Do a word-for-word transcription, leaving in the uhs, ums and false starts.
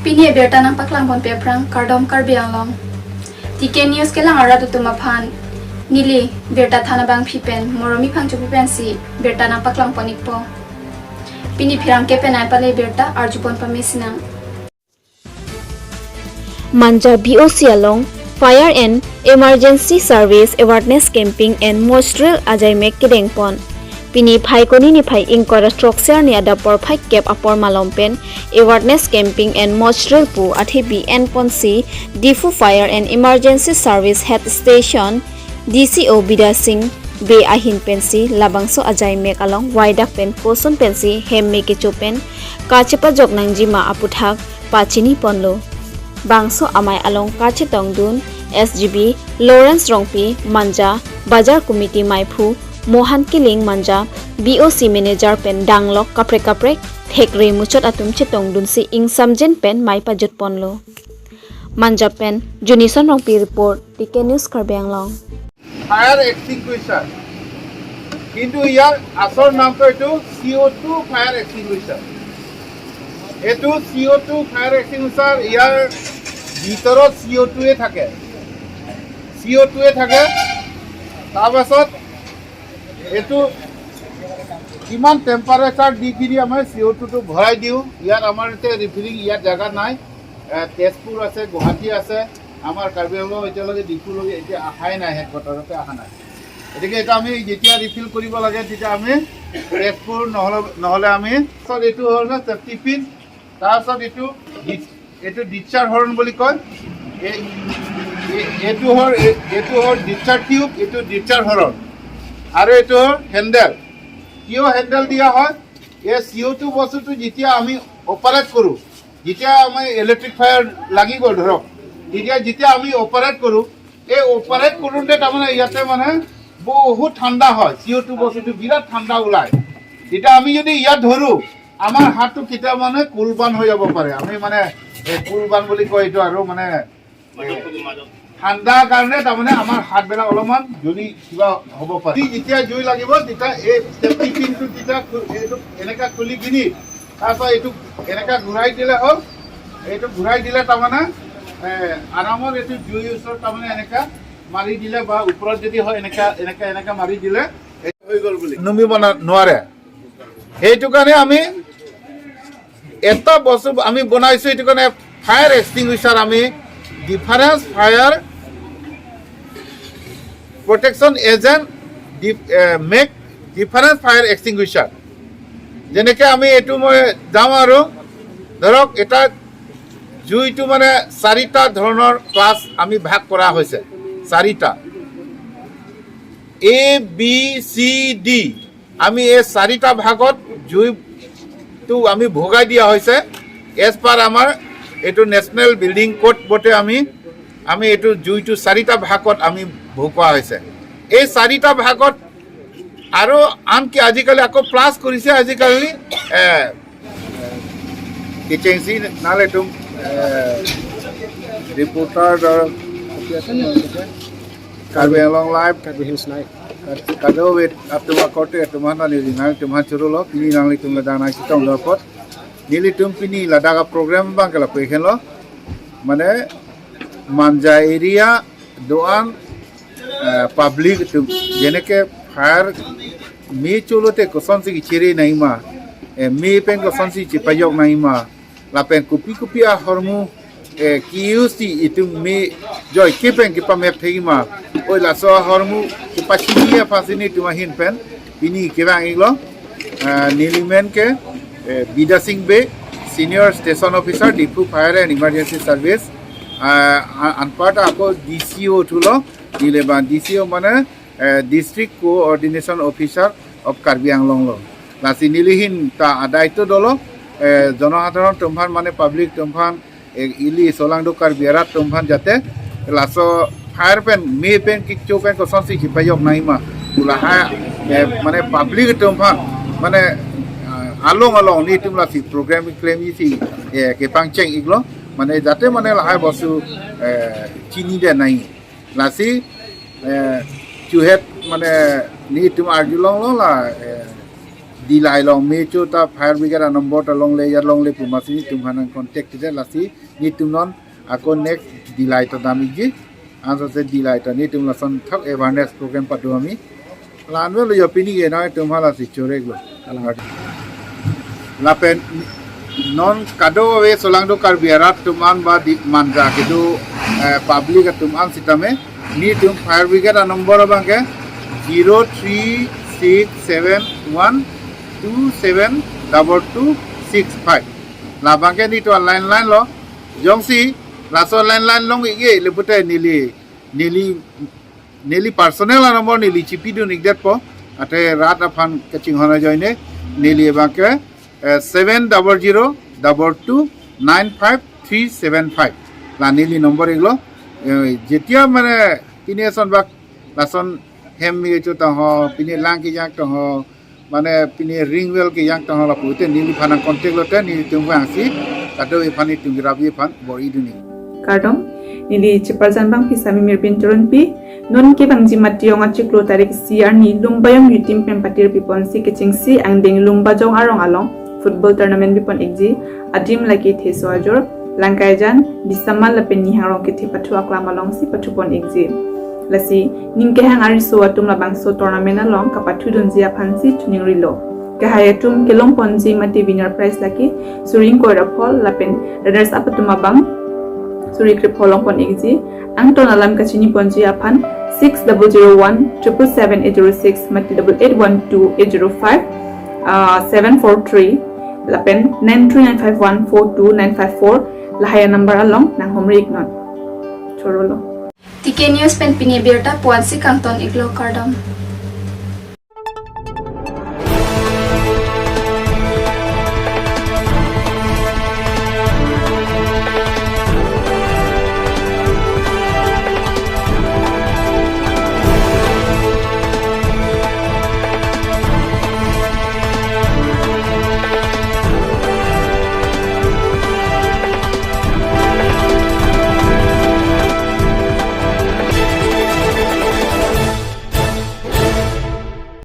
Pini abirta nangpaklangponpe aphrang kardom Karbi Anglong. T K News kelang arat atum aphan neli birta than abangpi pen Moromi Phangchopi pensi birta nangpaklangpon-ikpo. Pini pherangke penai pale birta arjupon pame sinang. Manja B O C along Fire and Emergency Service Awareness Camping and Mock Drill ajaimek kedengpon. Pini Phaikuni niphai ingkoi ra throksi arni adap porphai kep apor malom pen Awareness Camping and Mock Drill pu athe bi enponsi Diphu Fire and Emergency Service Head Station D C O Bidya Sing Bey ahin pensi labangso ajaimek along waidak pen koson pensi hem me kecho pen kachepajok nangjima aputhak pachiniponlo. Bangso amei along kachetongdun S G B Lawrence Rongpi, Manja Bazar Committee meiphu Mohan Killing, Manja B O C manager pen danglok kaprek kaprek thekre muchot atum chetongdunsi ingsamjin pen mei pajutponlo. Manja pen Junison Rongpi report, T K News Karbi Anglong. Fire extinguisher, কিন্তু ইয়াৰ আচল নামটো এইটো চি অ' two fire extinguisher. এইটো চি অ' two fire extinguisher, ইয়াৰ ভিতৰত চি অ' টুৱে থাকে, চি অ' টুৱে থাকে। তাৰপাছত এইটো কিমান টেম্পাৰেচাৰ দি কিনি আমি চি অ' টুটো ভৰাই দিওঁ। ইয়াত আমাৰ এতিয়া ৰিফিলিং ইয়াত জেগা নাই। এ, তেজপুৰ আছে, গুৱাহাটী আছে, আমাৰ কাৰ্বি আংলং এতিয়ালৈকে ডিফুলৈকে এতিয়া অহাই নাই, হেডকোৱাৰ্টাৰতে অহা নাই। গতিকে এতিয়া আমি যেতিয়া ৰিফিল কৰিব লাগে, তেতিয়া আমি তেজপুৰ নহ'লে, নহ'লে আমি, তাৰপিছত এইটো হ'ল ছেফটি পিন, তাৰপিছত এইটো ডি-, এইটো ডিচাৰ্জ হৰ্ণ বুলি কয়। এই, এই, এইটো হ'ল, এই, এইটো হ'ল ডিচাৰ্জ টিউব, এইটো ডিচাৰ্জ হৰ্ণ, আৰু এইটো হ'ল হেণ্ডেল। কিয় হেণ্ডেল দিয়া হয়? এই চি অ' টু বস্তুটো যেতিয়া আমি অপাৰেট কৰোঁ, যেতিয়া আমাৰ ইলেক্ট্ৰিক ফায়াৰ লাগি গ'ল ধৰক, তেতিয়া যেতিয়া আমি অপাৰেট কৰোঁ, এই অপাৰেট কৰোঁতে তাৰমানে ইয়াতে মানে বহুত ঠাণ্ডা হয়, চি অ' টু বস্তুটো বিৰাট ঠাণ্ডা ওলায়। তেতিয়া আমি যদি ইয়াত ধৰোঁ, আমাৰ হাতটো কেতিয়া মানে কুলবান হৈ যাব পাৰে। আমি মানে এই কুলবান বুলি কয় এইটো, আৰু মানে এই ঠাণ্ডাৰ কাৰণে তাৰমানে আমাৰ হাতবিলাক অলপমান জ্বলি কিবা হ'ব পাৰে। এই যেতিয়া জুই লাগিব, তেতিয়া এই ছেফটি পিনটো তেতিয়া খু-, এইটো এনেকা খুলি কিনি তাৰপিছত এইটো এনেকা ঘূৰাই দিলে হ'ল। এইটো ঘূৰাই দিলে তাৰমানে এ, আৰামত এইটো জুইৰ ওচৰত তাৰমানে এনেকা মাৰি দিলে বা ওপৰত যদি হয় এনেকা, এনেকা, এনেকা মাৰি দিলে, এইটো হৈ গ'ল বুলি নুমিব না-, নোৱাৰে। সেইটো কাৰণে আমি এটা বস্তু আমি বনাইছো, এইটো কাৰণে ফায়াৰ এক্সটিংগুইচাৰ, আমি difference fire protection agent, make difference fire extinguisher. যেনেকে আমি এইটো মই যাওঁ আৰু ধৰক এটা জুইটো মানে চাৰিটা ধৰণৰ ক্লাছ আমি ভাগ কৰা হৈছে, চাৰিটা, এ, বি, চি, ডি। আমি এই চাৰিটা ভাগত জুইটো আমি ভগাই দিয়া হৈছে। এজ পাৰ আমাৰ এইটো নেশ্যনেল বিল্ডিং কোড মতে আমি, আমি এইটো জুইটো চাৰিটা ভাগত আমি ভগোৱা হৈছে। এই চাৰিটা ভাগত আৰু আনকি আজিকালি আকৌ প্লাছ কৰিছে, আজিকালি এ, kechengsi nanglitum, eh, reporter, eh, Karbi Anglong Live, Karbi Hills Live. Kadokave atum akorte atum aphan neli nanglitum aphan chorolo, pini nanglitum ladak nangchetongdun apot. Nelitum pini ladak aprogram abang ke lapu-ik henlo. Mane Manja area do-an, eh, public atum, jeneke fire me cholote kosonsi kechere nangjima, eh, me pen kosonsi chepajok nangjima, lapen kopi kopi ahormu, eh, ke-use-i itum me joike pen kepamep thekjima, oi laso ahormu kepachini aphansi nelitum ahin pen pini kevang-iklo, eh, neli men ke, eh, Bidya Sing Bey, Senior Station Officer, Diphu Fire and Emergency Service, eh, a-, anparta ako D C O thulo, neli abang D C O mane, eh, District Coordination Officer of Karbi Anglong lo. Lasi neli ahin ta adaito dolo, eh, jonosadharon atum aphan mane public atum aphan, eh, ili solangdo Karbi arat atum aphan jate laso fire pen, me pen, kecho pen kosonsi chepajok nangjima pu lahai, eh, mane public atum aphan mane, eh, along along nelitum lasi program keklemji si, eh, kepangcheng-iklo, mane jate mane lahai bostu, eh, chinide nangji. Lasi, eh, chuhet mane nelitum arjulonglo la, eh, Dillai along me cho ta fire brigade a-number ta longle ya longle pu amatsi netum aphan nang contact te lasi netum non ako next Dillai ta dam ikji. Ansose Dillai ta netum lason thak awareness program pado ami. La-an avelo yo pini ke nangtum hala si chorek lo. Lapen non kadokave solangdo Karbi arat atum an ba di manja kedo, eh, public atum an sitame netum fire brigade a-number abangke zero three six seven one two seven double two six five. Labangke netum a-landline lo. Jongsi laso landline long ikji le pute neli neli neli personal a-number neli chipidun ikdetpo. Ate rat aphan kachinghon ajoine neli abangke, eh, seven double zero double two nine five three seven five. La neli number iklo. Eh, jetia mane pini ason bak lason hem me cho ta ho, pini lang kejak ta ho, mane pini ring well kejak ta ho lapu te neliphan nang contact lote nelitum vangsi kadokave aphan netum kerapi aphan bor-idun ik. Kardom, neli cheparjan abang Pisami Mirbin Teronpi. Non kevangji Matiyong achiklo tarik isi arni Lumbajong youth team pen patir piponsi kechengsi angdeng Lumbajong arong along football tournament pipon ikji. Adim lake Theso Ajor, Langkaijan, Bisamal lapen Nihang Rongkethe pathu aklam alongsi pathupon ikji. Lasi ning kehang ariso atum labangso tournament along kapathudunji aphansi thuningrilo. Kehai atum kelongponji mate winner prize lake suri ingkoi ra phol lapen runners up atum abang suri krepho longpon ikji. Angton alam kachiniponji aphan six double zero one triple seven eight zero six mate double eight one two eight zero five, ah, seven four three lapen nine three nine five one four two nine five four lahai a-number along nanghumri iknon. Chorolo. T K News pen pini abirta puansi kangton iklo, kardom.